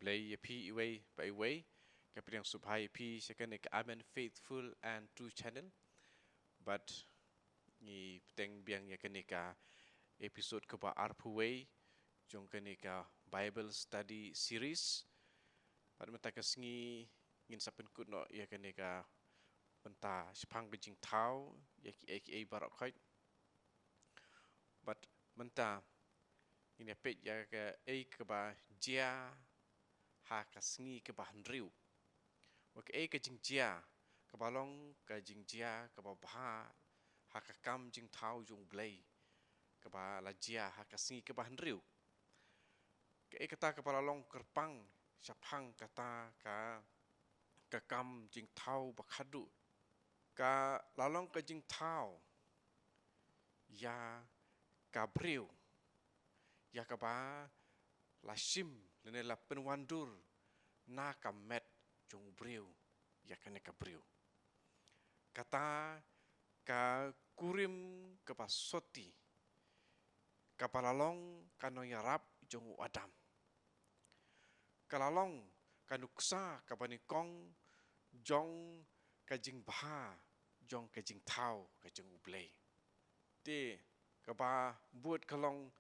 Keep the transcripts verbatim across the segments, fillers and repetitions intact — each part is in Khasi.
Blei ïa phi iwei pa iwei. Ka pdiang sngewbha ïa phi sha kane ka Amen Faithful and True Channel. Bad ngi bteng biang ïa kane ka episode kaba arphew wei jong kane ka Bible Study Series. Bad mynta ka sngi ngin sa pynkut noh ïa kane ka bynta shaphang ka jingthaw ïa kiei kiei baroh khoit. Bad mynta ngin ïa peit ïa kaei kaba jia ha ka sngi kaba hynriew. Wa kaei ka jingjia kaba long ka jingjia kaba bha ha ka kam jingthaw jong U Blei kaba la jia ha ka sngi kaba hynriew. Kaei kata kaba la long kyrpang shaphang kata ka, ka kam jingthaw ba khadduh. Ka la long ka jingthaw ïa ka briew, ïa kaba la shim lane la pynwandur na ka met jong u briew ïa kane ka briew. Kata ka kurim kaba soti kaba la long ka nongïarap jong u Adam. Ka la long ka nuksa kaba nyngkong jong ka jingbha jong ka jingthaw ka jong U Blei. Te kaba bud ka long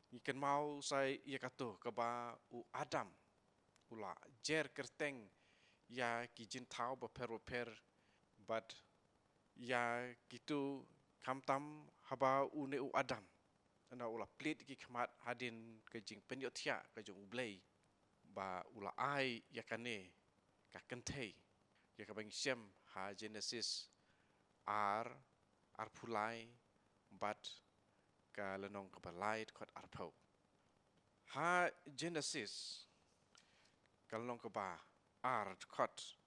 ngi kynmaw sa ïa kato kaba u Adam u la jer kyrteng ïa ki jingthaw bapher bapher bad ïa kito khamtam haba une u Adam na u la plie ki khmat hadien ka jingpynïohthiah ka jong U Blei ba u la ai ïa kane ka kynthei ïa kaba ngi shem ha Genesis ar, arphew lai bad ka lynnong kaba lai dkhot arphew. Ha Genesis ka lynnong kaba ar dkhot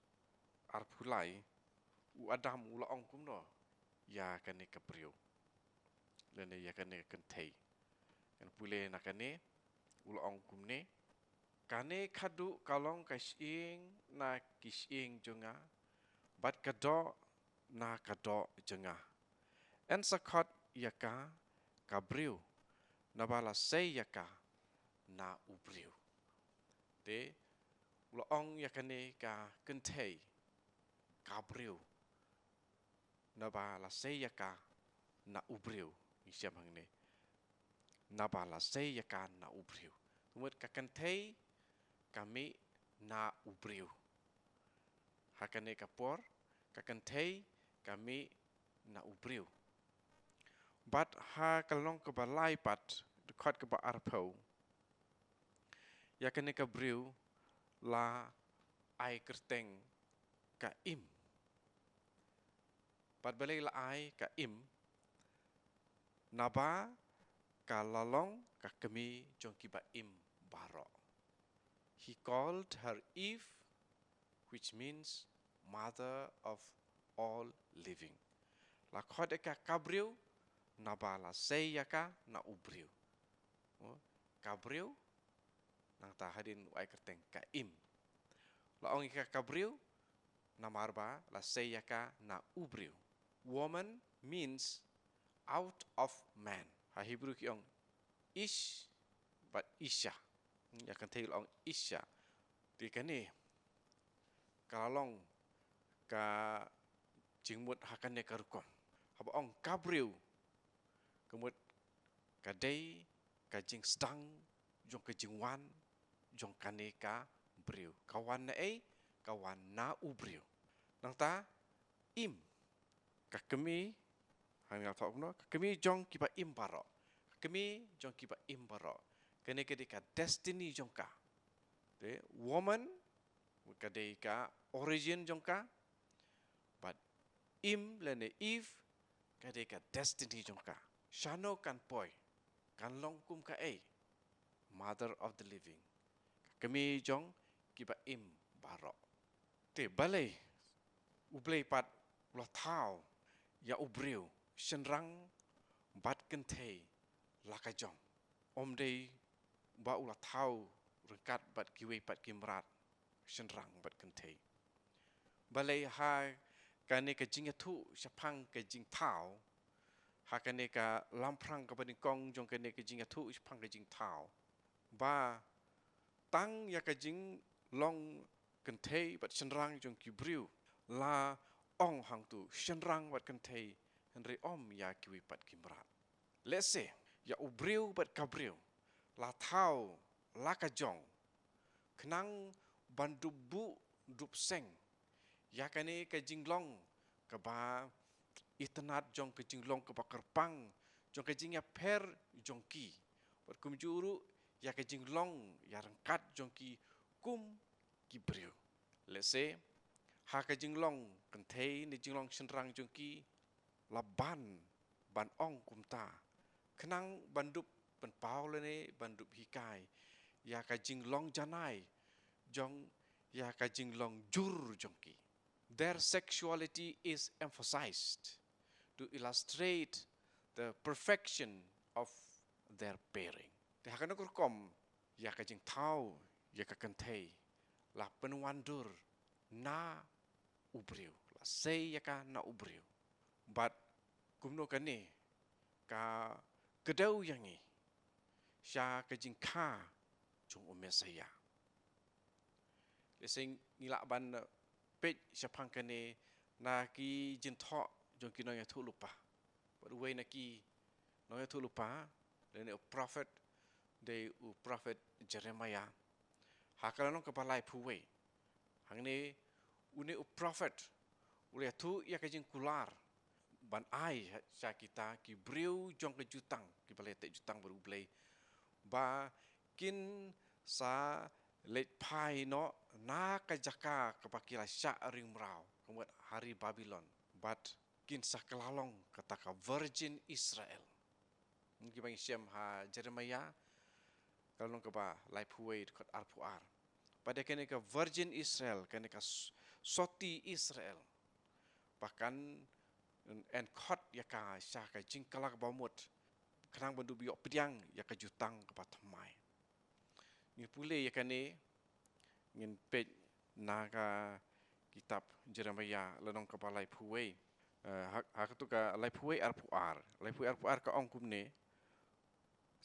arphew lai u Adam u la ong kumno ïa kane ka briew lane ïa kane ka kynthei. Ngan pule na kane u la ong kumne. Kane khadduh ka long ka shyieng na ki shyieng jong nga bad ka doh na ka doh jong nga. Yn sa khot ïa ka ka briew naba la sei ïa ka na u briew. Te u la ong ïa kane ka kynthei ka briew naba la sei ïa ka na u briew. Ngi shem hangne naba la sei ïa ka na u briew. Te mut ka kynthei ka mih na u briew. Ha kane ka por ka kynthei ka mih na u briew. Bad ha ka lynnong kaba lai pat dkhot kaba arphew ïa kane ka briew la ai kyrteng ka Im. Bad balei la ai ka Im? Naba ka la long ka kmie jong kiba im baroh. He called her Eve, which means mother of all living. La khot ïa ka ka briew naba la sei ïa ka na u briew. Oh, ka briew nangta hadien u ai kyrteng ka Im. La ong ïa ka ka briew namar ba la sei ïa ka na u briew. Woman means out of man. Ha Hebrew ki ong ish bad isha. Ïa kynthei la ong isha. Te kane ka la long ka jingmut ha kane ka rukom. Haba ong ka briew ka mut ka dei ka jingsdang jong ka jingwan jong kane ka briew. Ka wan na ei? Ka wan na u briew. Nangta Im ka kmie, hangne la thoh kumno, ka kmie jong kiba im baroh. Ka kmie jong kiba im baroh. Kane ka dei ka destiny jong ka. Te woman ka dei ka origin jong ka. Bad Im lane Eve ka dei ka destiny jong ka. Shano kan poi? Kan long kum kaei? Mother of the living. Ka kmie jong kiba im baroh. Te balei U Blei pat u la thaw ïa u briew, shynrang bad kynthei la ka jong? Ym dei ba u la thaw ryngkat bad kiwei pat ki mrad, shynrang bad kynthei? Balei ha kane ka jingïathuh shaphang ka jingthaw, ha kane ka lamphrang kaba nyngkong jong kane ka jingïathuh shaphang ka jingthaw, ba Tang ïa ka jinglong kynthei bad shynrang jong ki briew la ong hangto, shynrang bad kynthei, hynrei ym ïa kiwei pat ki mrad. Lehse ïa u briew bad ka briew la thaw la ka jong khnang ban dup buh dup seng ïa kane ka jinglong kaba itynnad, jong ka jinglong kaba kyrpang, jong ka jingïapher jong ki. Bad kumjuh ruh ïa ka jinglong ïaryngkat jong ki kum ki briew. Lehse ha ka jinglong kynthei ne jinglong shynrang jong ki la ban ban ong kumta khnang ban dup pynpaw lane ban dup hikai ïa ka jinglong janai jong, ïa ka jinglong jur jong ki. Their sexuality is emphasized to illustrate the perfection of their pairing. Te ha kano ka rukom ïa ka jingthaw ïa ka kynthei la pynwandur na u briew, la sei ïa ka na u briew. Bad kumno kane ka kdew ïa ngi sha ka jingkha jong u Messaïah. Lehse ngi lah ban peit shaphang kane na ki jingthoh jong ki nongïathuhlypa. Bad uwei na ki nongïathuhlypa lane u prophet dei u prophet Jeremiah. Ha ka lynnong kaba laiphew wei, hangne une u prophet u la ïathuh ïa ka jingkular ban ai sha kita ki briew jong ka jutang, kiba la ïateh jutang bad U Blei, ba kin sa leit phai noh na ka jaka kaba ki la shah ring mraw, ka mut ha ri Babilon, bad kin sa kylla long kata ka virgin Israel. Ngi, kiba ngi shem ha Jeremiah ka lynnong kaba laiphew wei, dkhot arphew ar. Bad ïa kane ka virgin Israel, kane ka s-, soti Israel, ba kan yn khot ïa ka sha ka jingkylla kaba mut khnang ban dup ïoh pdiang ïa ka jutang kaba thymmai. Ngi pule ïa kane, ngin peit na ka kitab Jeremiah lynnong kaba laiphew wei. Eh, ha, ha kato ka laiphew wei arphew ar. Laiphew wei arphew ar ka ong kumne: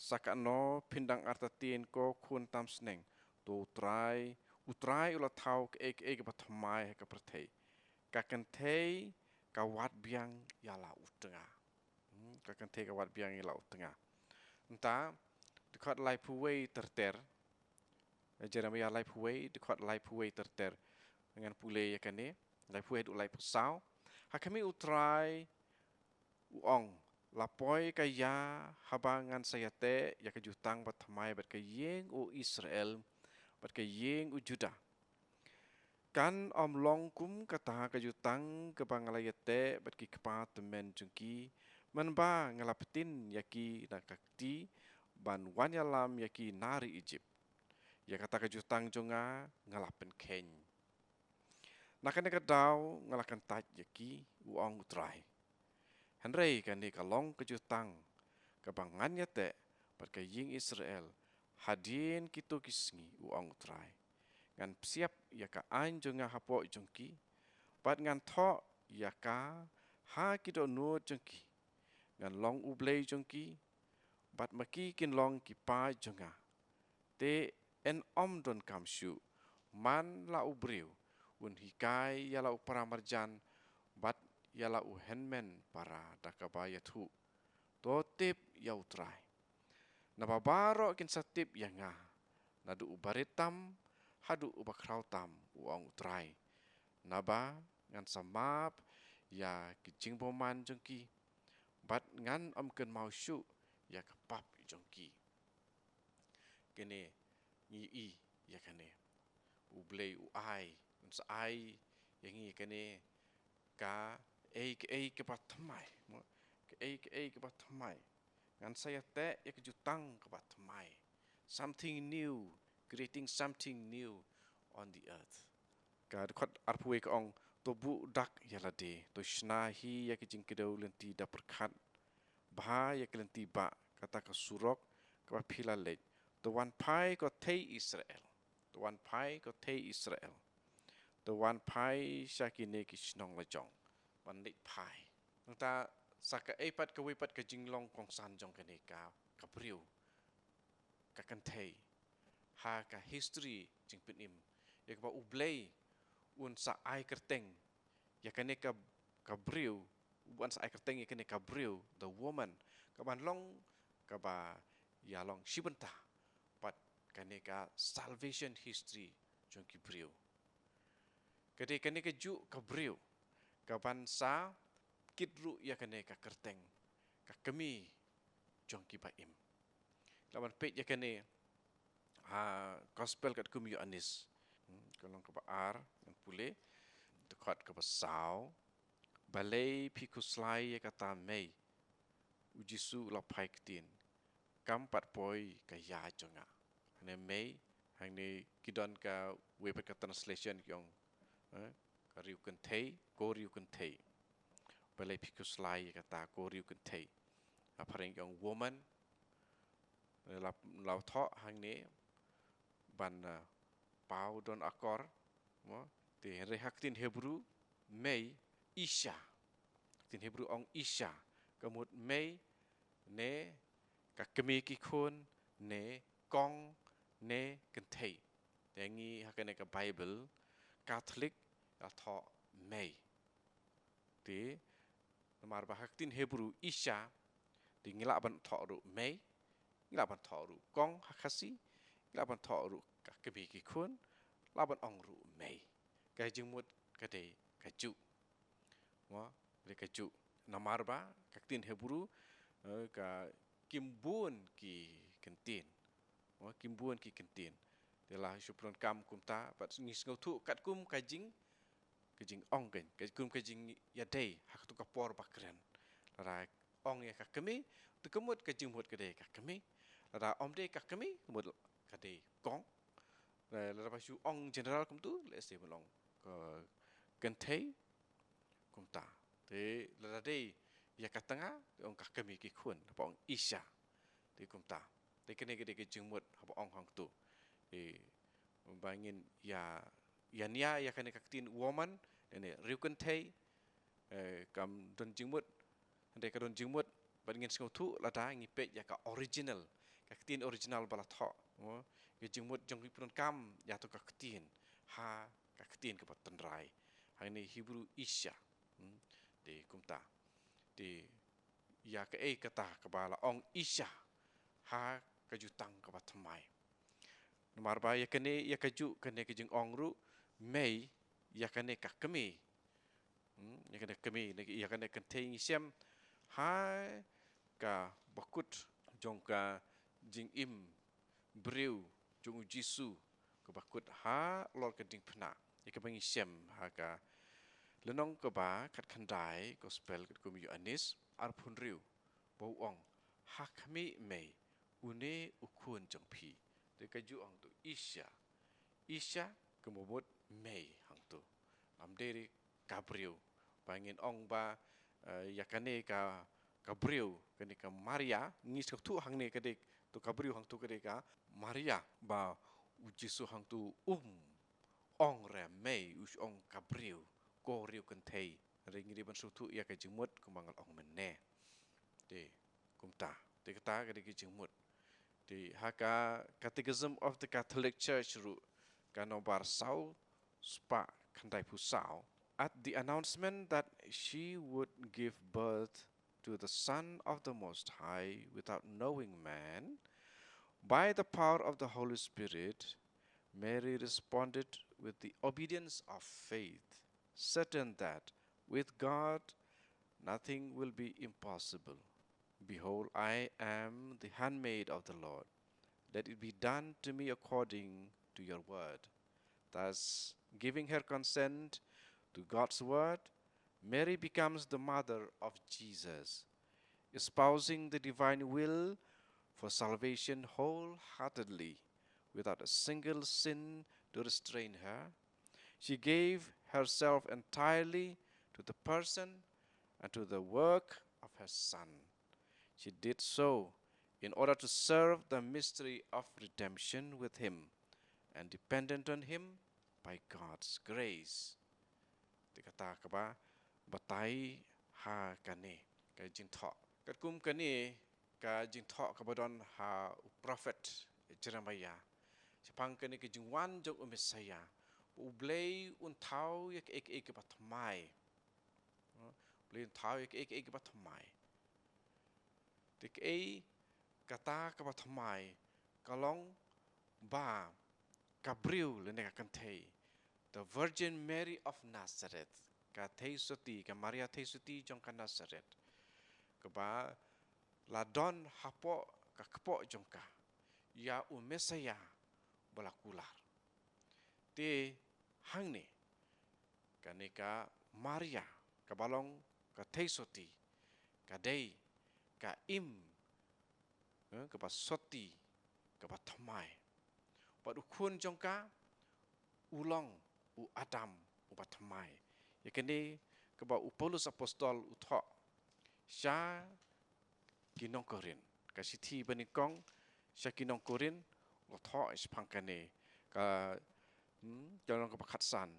Sa kano phin dang artatien ko khun tam sneng? To U Trai, U Trai u la thaw kaei kaei kaba thymmai ha ka pyrthei. Ka kynthei ka wad biang ïa la u tnga. Hmm, ka kynthei ka wad biang ïa la u tnga. Nangta dkhot laiphew wei ter ter. Jeremiah laiphew wei, dkhot laiphew wei ter ter. Ngan pule ïa kane, laiphew wei haduh laiphew saw. Ha khmih U Trai u ong, la poi ka ïa haba ngan sa ïateh ïa ka jutang bathymmai bad ka ïing u Israel bad ka ïing u Judah. Kan ym long kum kata ka jutang kaba nga la ïateh bad ki kpa tymmen jong ki, mynba nga la pyntin ïa ki na ka kti ban wan ïalam ïa ki na ri Ijipt. Ïa kata ka jutang jong nga, nga la pynkheiñ. Na kane ka daw nga la kyntait ïa ki, u ong U Trai. Hynrei kane ka long ka jutang kaba ngan ïateh bad ka ïing Israel hadien kito ki sngi, u ong U Trai. Ngan psiap ïa ka aiñ jong nga hapoh jong ki, bad ngan thoh ïa ka ha ki dohnud jong ki. Ngan long U Blei jong ki, bad ma ki kin long ki paid jong nga. Te yn ym donkam shuh man la u briew un hikai ïa la u paramarjan bad ïa la u hynmen para da kaba ïathuh, to tip ïa U Trai. Naba baroh kin sa tip ïa nga, naduh u barit tam haduh u bakhraw tam, u ong U Trai. Naba ngan sa map ïa ki jingbymman jong ki, bad ngan ym kynmaw shuh ïa ka pap jong ki. Kane ngi i ïa kane, U Blei u ai, un sa ai ïa ngi kane kaei kaei kaba thymmai, mo, kaei kaei kaba thymmai. Ngan sa ïateh ïa ka jutang kaba thymmai. Something new, creating something new on the earth. Ka dkhot arphew wei ka ong, to buh dak ïa lade, to shna hi ïa ki jingkdew lynti da pyrkhat bha ïa ki lynti ba kata ka surok kaba phi la leit. To wan phai ko thei Israel. To wan phai ko thei Israel. To wan phai sha kine ki shnong lajong. Wan leit phai. Nangta sa kaei pat kawei pat ka jinglong kongsan jong kane ka, ka briew, ka kynthei, ha ka history jingpynim, ïa kaba U Blei un sa ai kyrteng ïa kane ka, ka briew, un sa ai kyrteng ïa kane ka briew, the woman, kaban long kaba ïalong shibynta bad kane ka salvation history jong ki briew. Ka dei kane kajuh ka briew kaban sa kit ruh ïa kane ka kyrteng, ka kmie jong ki ba im. Lah ban peit ïa kane ha Gospel katkum u Ïoannis. Hmm, ka lynnong kaba ar, ngan pule, dkhot kaba saw. Balei phi khuslai ïa kata, Mei? U Jisu u la phai ktien. Kam pat poi ka ïa jong nga. Hangne Mei, hangne ki don kawei pat ka translation ki ong, eh, ka riewkynthei, ko riewkynthei. Balei phi khuslai ïa kata, ko riewkynthei? Ha phareng ki ong woman, la, la thoh hangne ban, eh, paw don akor, mo, te hynrei ha ktien Hebru, Mei, Isha. Ktien Hebru ong Isha, ka mut Mei, ne ka kmie ki khun, ne kong, ne kynthei. Te ngi ha kane ka Bible Catholic la thoh Mei. Te namar ba ha ktien Hebru Isha, te ngi lah ban thoh ruh Mei, ngi lah ban thoh ruh kong ha Khasi, ngi lah ban thoh ruh ka kmie ki khun, lah ban ong ruh Mei. Ka jingmut ka dei kajuh. Mo, ka dei kajuh. Namar ba ka ktien Hebru, eh, ka kim bun ki kyntien. Mo, kim bun ki kyntien. Te la shu pyndonkam kumta, bad ngi sngewthuh katkum ka jing, ka jingong, katkum ka jingïadei ha kato ka por ba kren. Lada ong ïa ka kmie, te ka mut, ka jingmut ka dei ka kmie. Lada ym dei ka kmie, ka mut ka dei kong. Lada ba shu ong general kumto, let's say, ban ong ka kynthei, kumta. Te lada dei ïa ka tnga, te ong ka kmie ki khun, haba ong Isha. Te kumta. Te kane ka dei ka jingmut haba ong hangto. Te ba ngin ïa, ïa nia ïa kane ka ktien woman, ne riewkynthei, eh, kam don jingmut, hynrei ka don jingmut, bad ngin sngewthuh lada ngi peit ïa ka original, ka ktien original ba la thoh. Mo, ka jingmut jong ki pyndonkam ïa to ka ktien, ha ka ktien kaba tynrai. Hangne Hebru Isha. Hmm? Te kumta. Te ïa kaei kata kaba la ong Isha ha ka Jutang kaba Thymmai. Namar ba ïa kane, ïa kajuh kane ka jingong ruh, Mei, ïa kane ka kmie. Hmm, ïa kane ka kmie, ïa kane ka kynthei ngi shem ha kaba kut jong ka jingim briew jong u Jisu, kaba kut halor ka diengphna. Ïa kaba ngi shem ha ka lynnong kaba khatkhyndai Gospel katkum u Ïoannis, arphew hynriew, ba u ong, ha khmih, Mei, une u khun jong phi. Te kajuh hangto Isha. Isha ka mut mei hangto. Ym dei ka briew. Ba ngin ong ba, eh, ïa kane ka, ka briew, kane ka Maria, ngi sngewthuh hangne ka dei to ka briew hangto ka dei ka Maria. Ba u Jisu hangto um ong re mei, u ong ka briew, ko riewkynthei. Hynrei ngi dei ban sngewthuh ïa ka jingmut kumba nga la ong mynne. Te kumta. Te kata ka dei ka jingmut. Te ha ka Catechism of the Catholic Church ruh, ka nombar saw spah khyndaiphew saw. At the announcement that she would give birth to the Son of the Most High without knowing man, by the power of the Holy Spirit, Mary responded with the obedience of faith, certain that with God nothing will be impossible. Behold, I am the handmaid of the Lord. Let it be done to me according to your word. Thus, giving her consent to God's word, Mary becomes the mother of Jesus, espousing the divine will for salvation wholeheartedly, without a single sin to restrain her. She gave herself entirely to the person and to the work of her Son. She did so in order to serve the mystery of redemption with him and dependent on him by God's grace. Te kata kaba batai ha kane ka jingthoh. Katkum kane ka jingthoh kaba don ha u prophet Jeremiah. shaphang kane ka jingwan jong u Messaïah, ba U Blei un thaw ïa kaei kaei kaba thymmai. U Blei un thaw ïa kaei kaei kaba thymmai. Te kaei kata kaba thymmai, ka long ba ka briew lane ka kynthei, the Virgin Mary of Nazareth, ka theisotti, ka Maria theisotti jong ka Nazareth, kaba la don hapoh ka kpoh jong ka ïa u Messaïah ba la kular. Te hangne, kane ka Maria kaba long ka theisotti, ka dei ka im, eh, kaba sotti, kaba thymmai. Bad u khun jong ka u long u Adam uba thymmai. Ïa kane kaba u Paulus Apostol u thoh sha ki nong Korinth. Ka shithi banyngkong sha ki nong Korinth, u thoh shaphang kane, ka, hmm, ka lynnong kaba khatsan.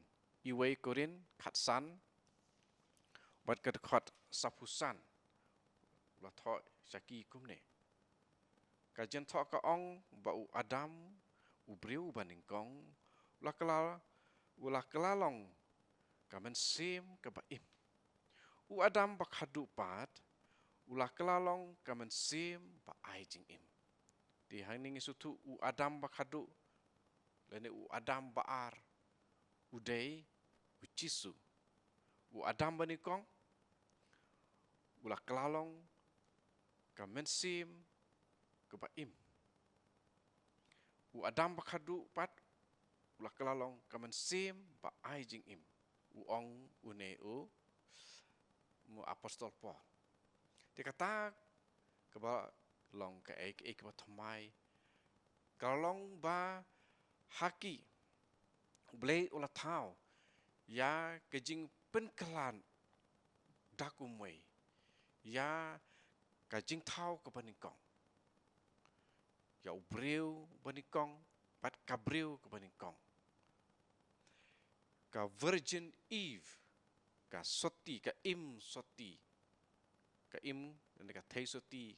Iwei Korinth khatsan, bad ka dkhot saphew san, u la thoh sha ki kumne. Ka jingthoh ka ong ba u Adam, u briew uba nyngkong, u la kylla, u la kylla long ka mynsiem kaba im. U Adam ba khadduh pat u la kylla long ka mynsiem ba ai jingim. Te hangne ngi sngewthuh u Adam ba khadduh lane u Adam ba ar u dei u Jisu. U Adam banyngkong u la kylla long ka mynsiem kaba im. U Adam ba khadduh pat u la kylla long ka mynsiem ba ai jingim. U ong une u, u Apostol Paul. Te kata kaba long kaei kaei kaba thymmai, ka long ba ha ki U Blei u la thaw ïa ka jingpynkylla da kumwei ïa ka jingthaw kaba nyngkong, ïa u briew ba nyngkong bad ka briew kaba nyngkong. Ka Virgin Eve, ka sotti, ka im sotti, ka im, lane ka theisotti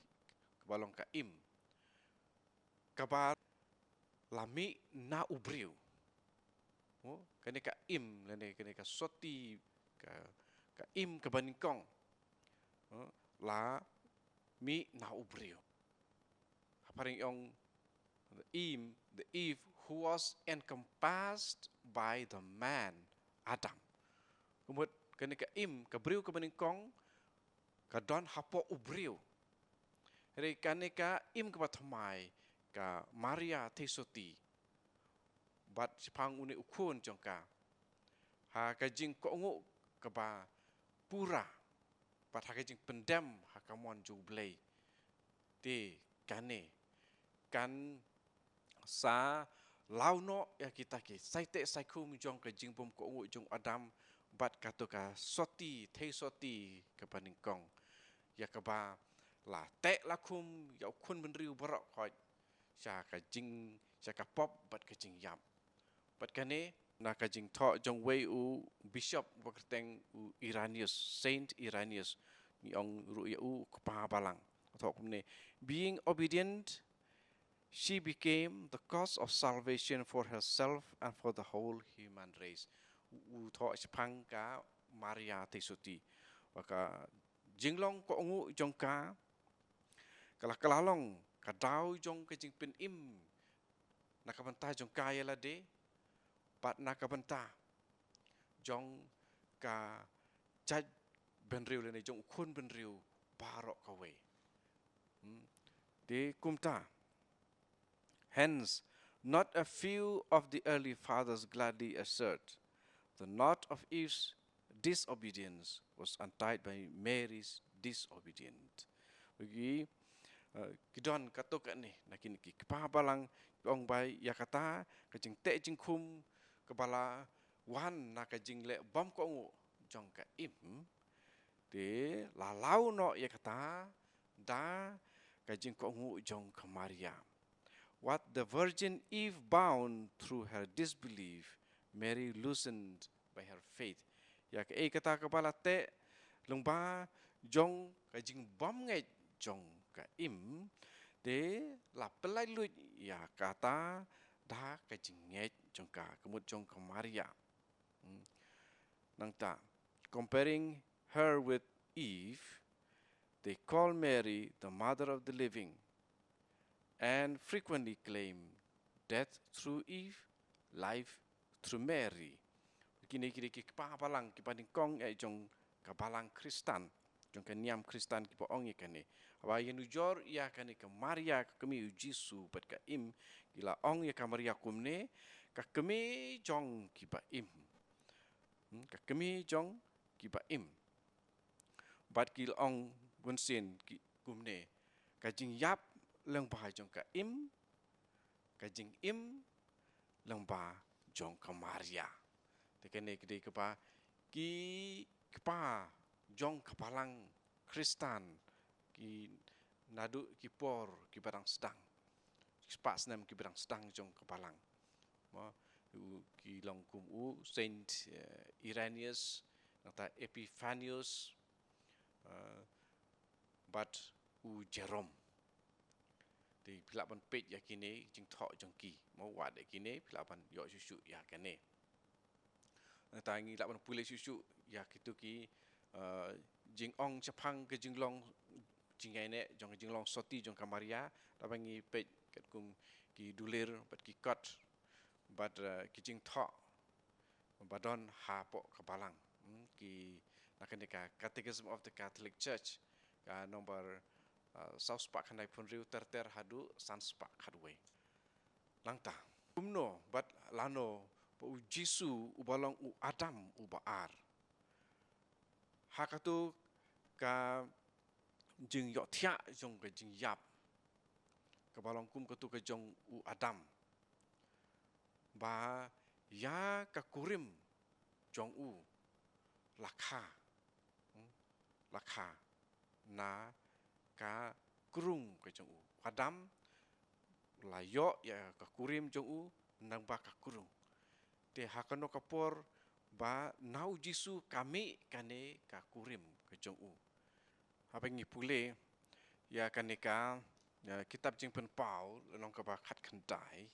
kaba long ka im, kaba la mih na u briew. Oh, kane ka im lane kane ka sotti, ka, ka im kaba nyngkong, oh, la mih na u briew. Ha phareng ong the Eve, the Eve who was encompassed by the man Adam. Ka mut kane ka im, ka briew kaba nyngkong, ka don hapoh u briew. Hynrei kane ka im kaba thymmai, ka Maria theisotti, bad shaphang une u khun jong ka, ha ka jingkohnguh kaba pura bad ha ka jingpyndem ha ka mon jong U Blei. Te kane kan sa law noh ïa kita ki saiteh saikhum jong ka jingbymkohnguh jong u Adam bad kato ka sotti, theisotti kaba nyngkong, ïa kaba la teh la khum ïa u khun bynriew baroh khoit sha ka jing, sha ka pop bad ka jingïap. Bad kane na ka jingthoh jong uwei u bishop ba kyrteng u Irenaeus, Saint Irenaeus, ngi ong ruh ïa u kpa balang. U thoh kumne, "Being obedient, she became the cause of salvation for herself and for the whole human race." U, u thoh shaphang ka Maria theisotti, ba ka jinglong kohnguh jong ka, ka la kylla long ka daw jong ka jingpynim na ka bynta jong ka ïa lade bad na ka bynta jong ka jait bynriew lane jong u khun bynriew baroh kawei. Hmm. Te kumta, hence, not a few of the early fathers gladly assert, "The knot of Eve's disobedience was untied by Mary's disobedience." Bagi, eh, ki don katto katne na kine ki kpa balang ki ong ba ïa kata ka jingteh jingkhum kaba la wan na ka jingleh bymkohnguh jong ka Im, te la law noh ïa kata da ka jingkohnguh jong ka Maria. "What the Virgin Eve bound through her disbelief, Mary loosened by her faith." Ïa kaei kata kaba la teh lyngba jong ka jingbymngeit jong ka Im, te la pynlait luid ïa kata da ka jingngeit jong ka, ka mut jong ka Maria. Hmm. Nangta, comparing her with Eve, they call Mary the mother of the living and frequently claim death through Eve, life through Mary. Kine ki dei ki kpa balang kiba nyngkong eh jong ka balang Khristan, jong ka niam Khristan kiba ong ïa kane. Haba ïanujor ïa kane ka Maria ka kmie u Jisu bad ka Im, ki la ong ïa ka Maria kumne, ka kmie jong kiba im. Hmm, ka kmie jong kiba im. Bad ki la ong bunsien ki kumne, ka jingïap lyngba jong ka Im, ka jingim lyngba jong ka Maria. Te kane ki dei kaba ki kpa jong ka balang Khristan, ki naduh ki por kiba dang sdang, spah snem kiba dang sdang jong ka balang. Mo, u, ki long kum u Saint, eh, Irenaeus, nangta Epiphanius, eh, bad u Jerome. Te phi lah ban peit ïa kine jingthoh jong ki. Mo, wat ïa kine phi lah ban ïoh shuh shuh ïa kane. Nangta ngi lah ban pule shuh shuh ïa kitu ki, eh, jingong shaphang ka jinglong jingïaineh jong ka jinglong sotti jong ka Maria, lada ngi peit katkum ki dulir bad ki kot bad, eh, ki jingthoh ba don hapoh ka balang. Hmm, ki na kane ka Catechism of the Catholic Church, ka nombar, eh, saw spah khyndai phew hynriew ter ter haduh san spah khatwei. Nangta, kumno bad lano ba u Jisu uba long u Adam uba ar, ha katu ka jingïohthiah jong ka jingïap, kaba long kum katu ka jong u Adam, ba ïa ka kurim jong u la kha, hmm, la kha na ka krung ka jong u. Adam la ïoh ïa ka kurim jong u nangba ka krung. Te ha kano ka por ba na u Jisu ka mih kane ka kurim ka jong u. Haba ngi pule ïa kane ka, ïa kitab Jingpynpaw, lynnong kaba khatkhyndai,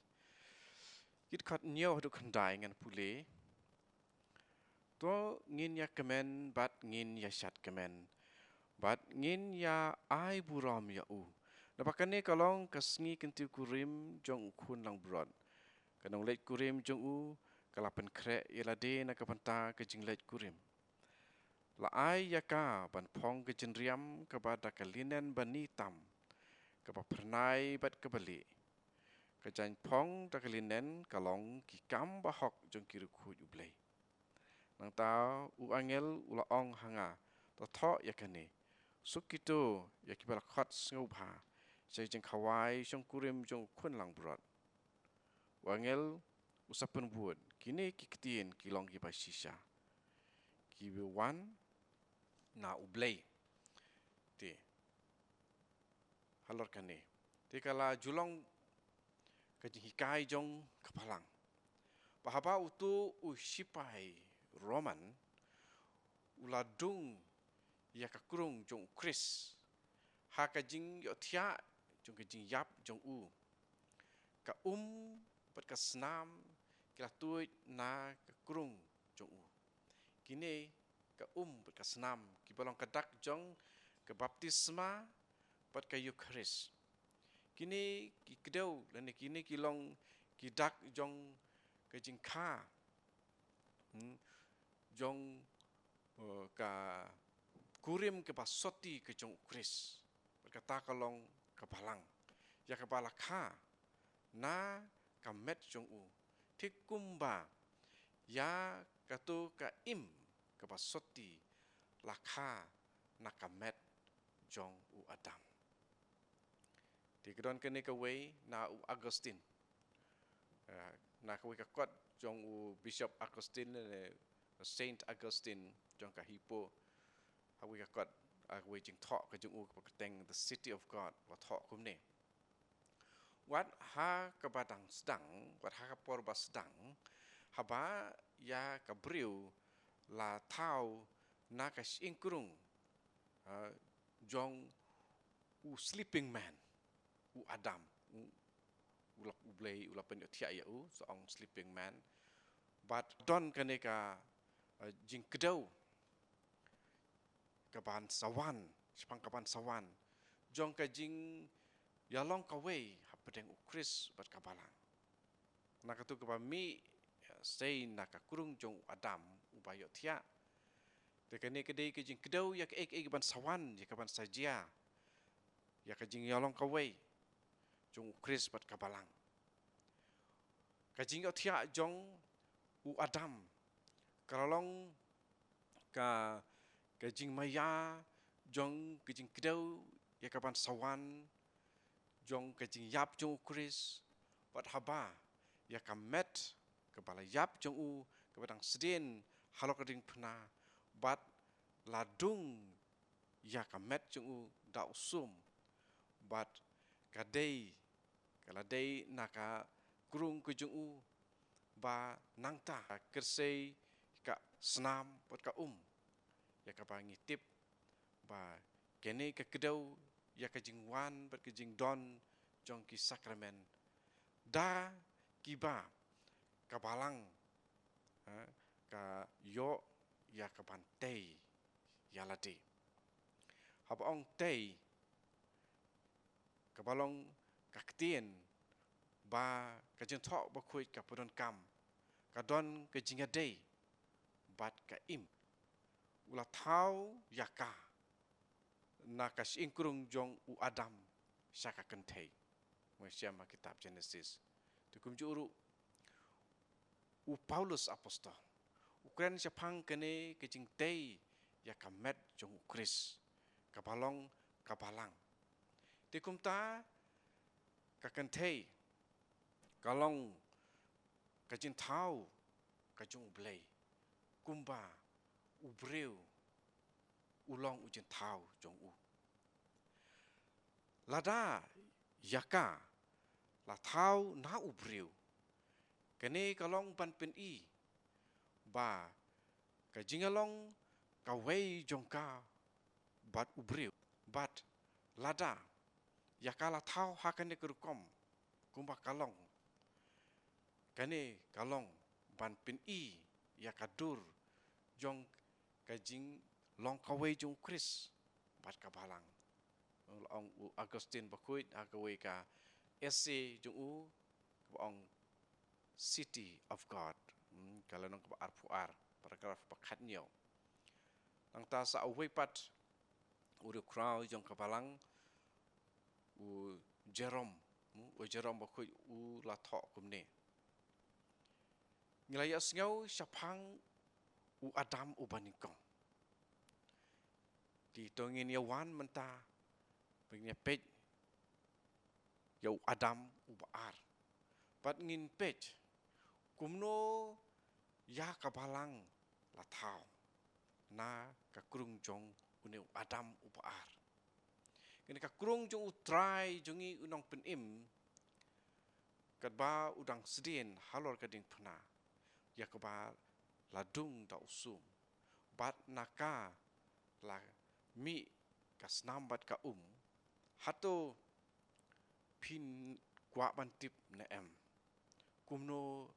ki dkhot hynñiew haduh khyndai ngan pule. To ngin ïa kmen bad ngin ïa shad kmen bad ngin ïa ai burom ïa u. Naba kane ka long ka sngi kyntiew kurim jong u khun langbrot. Ka nongleit kurim jong u ka la pynkhreh ïa lade na ka bynta ka jingleit kurim. La ai ïa ka ban phong ka jingriam kaba da ka linen bani tam, kaba phyrnai bad kaba lieh. Ka jaiñ phong da ka linen ka long ki kam bahok jong ki riewkhuid U Blei. Nangta u angel u la ong ha nga, to thoh ïa kane. Suk kito ïa kiba la khot sngewbha sha ka jingkhawai shongkurim jong u khun langbrot. U angel u sa pynbud, kine ki ktien ki long kiba shisha, kiba wan na U Blei. Te halor kane, te ka la ju long ka jinghikai jong ka balang ba haba uto u shipai Roman u la dung ïa ka krung jong u Khrist ha ka jingïohthiah jong ka jingïap jong u, ka um bad ka snam ki la tuid na ka krung jong u. Kine ka um bad ka snam kiba long ka dak jong ka baptisma bad ka Eukharist. Kine ki kdew lane kine ki long ki dak jong ka jingkha, hmm, jong, eh, ka kurim kaba sotti ka jong u Khrist. Bad kata ka long ka balang ïa kaba la kha na ka met jong u, thik kumba ïa kato ka im kaba sotti la kha na ka met jong u Adam. Te ka don kane kawei na u Augustine. Eh, na kawei ka kot jong u Bishop Augustine, eh, Saint Augustine jong ka Hippo. Ha kawei ka kot, ha kawei jingthoh ka jong u kaba kyrteng The City of God, la thoh kumne. Wat ha kaba dang sdang, wat ha ka por ba sdang, haba ïa ka briew la thaw na ka shyieng krung, ha, jong u sleeping man, u Adam, u, u la, U Blei u la pynïohthiah ïa u, sa ong sleeping man. Bad don kane ka, eh, jingkdew kaban sa wan, shaphang kaban sa wan jong ka jingïalong kawei hapdeng u Khrist bad ka Balang. Na katu kaba mih, eh, sei na ka krung jong u Adam uba ïohthiah. Te kane ka dei ka jingkdew ïa kaei kaei kaban sa wan, ïa kaban sa jia, ïa ka jingïalong kawei jong u Khrist bad ka Balang. Ka jingïohthiah jong u Adam ka la long ka, ka jingmaïa jong ka jingkdew ïa kaban sa wan jong ka jingïap jong u Khrist, bad haba ïa ka met kaba la ïap jong u, kaba dang sdien halor ka diengphna, bad la dung ïa ka met jong u da u sum, bad ka dei, ka la dei na ka krung ka jong u, ba nangta ka kyrsei ka snam bad ka um, ïa kaba ngi tip ba kane ka kdew ïa ka jingwan bad ka jingdon jong ki sakramen, da kiba ka Balang, ha, ka ïoh ïa kaban tei ïa lade. Haba ong tei, kaba long ka ktien ba ka Jingthoh Bakhuid ka pyndonkam, ka don ka jingïadei bad ka im. U la thaw ïa ka na ka shyieng krung jong u Adam sha ka kynthei, mynshem ha kitab Genesis. Te kumjuh ruh u Paulus Apostol u kren shaphang kane ka jingtei ïa ka met jong u Khrist, kaba long ka Balang. Te kumta ka kynthei ka long ka jingthaw ka jong U Blei, kumba u briew u long u jingthaw jong u. Lada ïa ka la thaw na u briew, kane ka long ban pyni ba ka jingïalong kawei jong ka bad u briew. Bad lada ïa ka la thaw ha kane ka rukom kumba ka long, kane ka long ban pyni ïa ka dur jong ka jinglong kawei jong u Khrist bad ka Balang. Ong u Augustine Bakhuid ha kawei ka essay jong u kaba ong City of God, hmm, ka lynnong kaba arphew ar, paragraph ba khathynñiew. Nangta sa uwei pat u riewkhraw jong ka Balang, u Jerome, hmm, u Jerome Bakhuid u la thoh kumne: Ngi la ïohsngew shaphang u Adam uba nyngkong. Te to ngin ïa wan mynta ba ngin ïa peit ïa u Adam uba ar, bad ngin peit kumno ïa ka Balang la thaw na ka krung jong une u Adam uba ar. Kane ka krung jong U Trai jong ngi U Nongpynim, katba u dang sdien halor ka diengphna, ïa kaba la dung da u sum, bad na ka la mih ka snam bad ka um. Hato phin kwah ban tip ne em kumno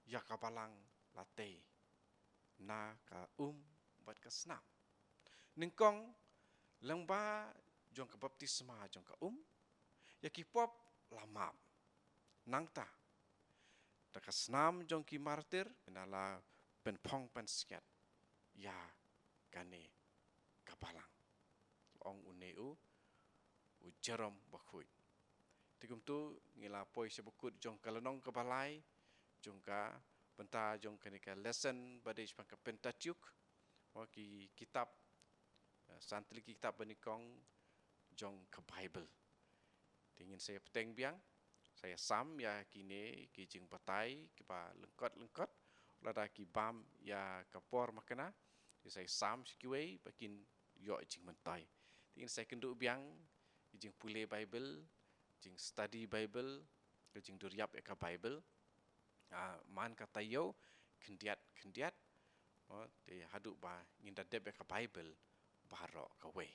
ïa ka Balang la tei na ka um bad ka snam? Nyngkong, lyngba jong ka baptisma jong ka um, ïa ki pop la map. Nangta da ka snam jong ki martir, na la pynphong pynsngiat ïa kane ka Balang, ong une u, u Jerome Bakhuid. Te kumtu ngi la poi sha bakut jong ka lynnong kaba lai jong ka bynta jong kane ka lesson ba dei shaphang ka Pentateuch, mo, ki kitab, eh, san tylli ki kitab banyngkong jong ka Baibl. Te ngin sa ïa bteng biang, sa ïa sam ïa kine ki jingbatai kiba lyngkot lyngkot, lada ki bam ïa ka por makna, te sa ïa sam sha kiwei ba kin ïoh jingmyntoi. Te ngin sa ïa kynduh biang ki jingpule Baibl, jingstudy Baibl, ki jingduriap ïa ka Baibl, ah, man ka taïew khyndiat khyndiat, oh, te haduh ba ngin da dep ïa ka Baibl baroh kawei.